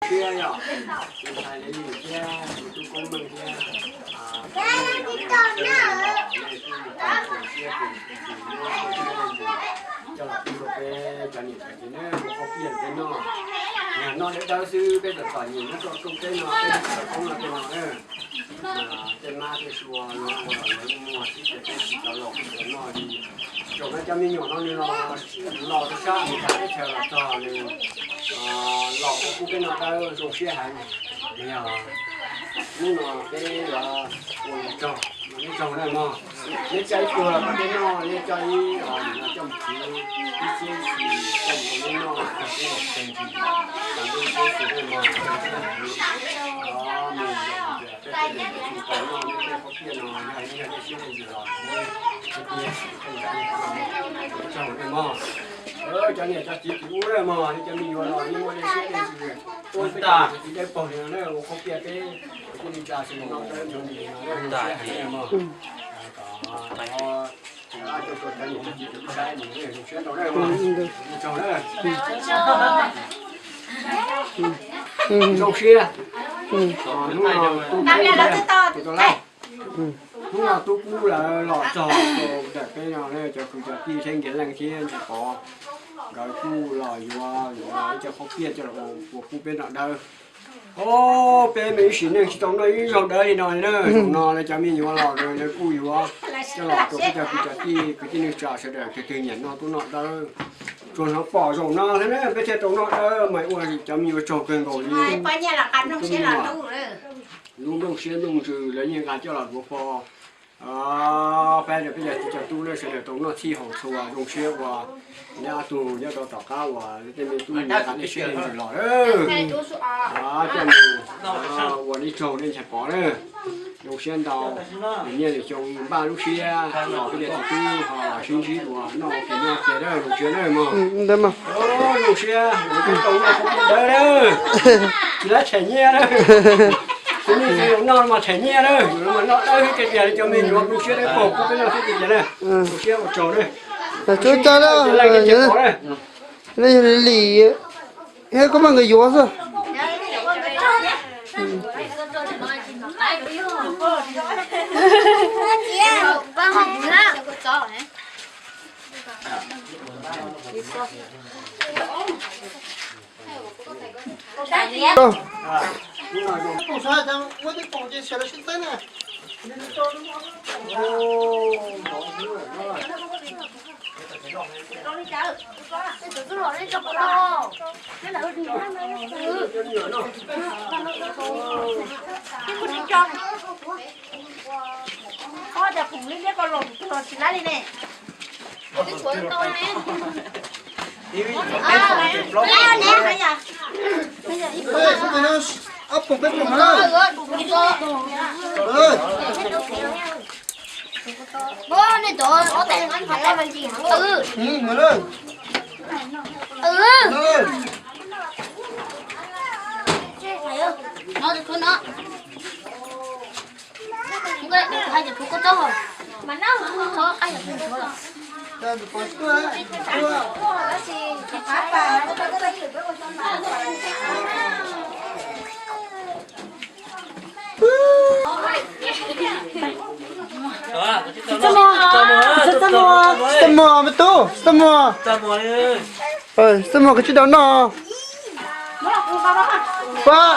Thiab yog tus ntxhais Liv Lis thiab tus tub Koob Meej thiab, coj los pub rau peb cov niam cov txiv neb ua qhob piaj peb noj. Yog noj dawb dawb xwb, peb txom txom nyem nyob rau rooj teb no, peb tsis tau poob no tej no na. Tej mab tej sua los ua los lawv muag xwb ces peb tsis tau los pub rau noj li. Tsoom no cov me nyuam no nws los, los rau sab Amelikas teb chaws los txog nws los ua pub peb noj dawb zoo siab heev. Yog hnub no peb yuav ua li raug, ua li raug na mog. Neb coj ib pluag los pub peb noj, neb coj ib os nim no coj mus kwv ib txhiab ib xis coj mus rau neb noj, tag peb los tag ntsis, tas ntuj peb xwm noj mog, mus yom, peb tej niam txiv tau noj neb tej qhob piaj no, yog yog nej siab leej twg los neb thiaj tiag, peb los pub rau noj mog. Cov niam cov txiv tus ub na mog, nej cov me nyuam los nej muaj nej siab leej twg, tuaj peb cov niam cov txiv dawb paug li no na ua qhob piaj peb, ua peb li tsa sawv daws noj dawb nyob li no na, zoo siab heev na mog. Kom zoo siab, hnub no tub Kub lawv los txog rau ntawm peb no, cov kwv cov tij thiab nkias leej thiab ntsis pov, nkawd kuj los yuav, yuav ib co qhob piaj coj los ua pub peb noj dawb. Os, peb me ib sim neej tsis tau noj ib zaug dawb li no li na. Zaum no lawv cov me nyuam los lawv kuj yuav coj los rau peb cov kwv cov tij kwv tij neej tsa sawv daws, tus twg nyiam noj tuaj noj dawb. Tsuas hnov pom zaum no thiab na peb thiaj tau noj dawb mas ua cov me nyuam tsaug kawg nkaus li. Lub nplooj siab nplooj ntsws lawv yeej nqa coj los duav pov. Peb cov tij cov tub na sawv daws tau noj txhij haus txhua zoo siab ua nyob tug nyob rau tom qab uas tej me tub nqa nej siab leej twg los. Coj mus ua li raug nej ntxhais pov na. Zoo siab ntau, nws nyiaj nws xyoo npaj lub siab los peb cov txiv tub ho los sib ntsib dua noj ua ke noj kiag na, zoo siab na mog. Zoo siab, tau noj dawb na, tsis lab tshem nyiaj na. Tus nej tsis noj mas tshem nyiaj na, yus mas noj dawb thiab tiag tiag li cov me nyuam zoo siab dawb paug pub peb noj thiab tiag tiag na. Zoo siab ua tsaug na. Tsuav cov na, nej yog Lis, Koob Meej nkawd yuav xwb. Txaj muag, txaj muag, me tub, txaj muag. Txaj muag koj tsis tau noj. Pab.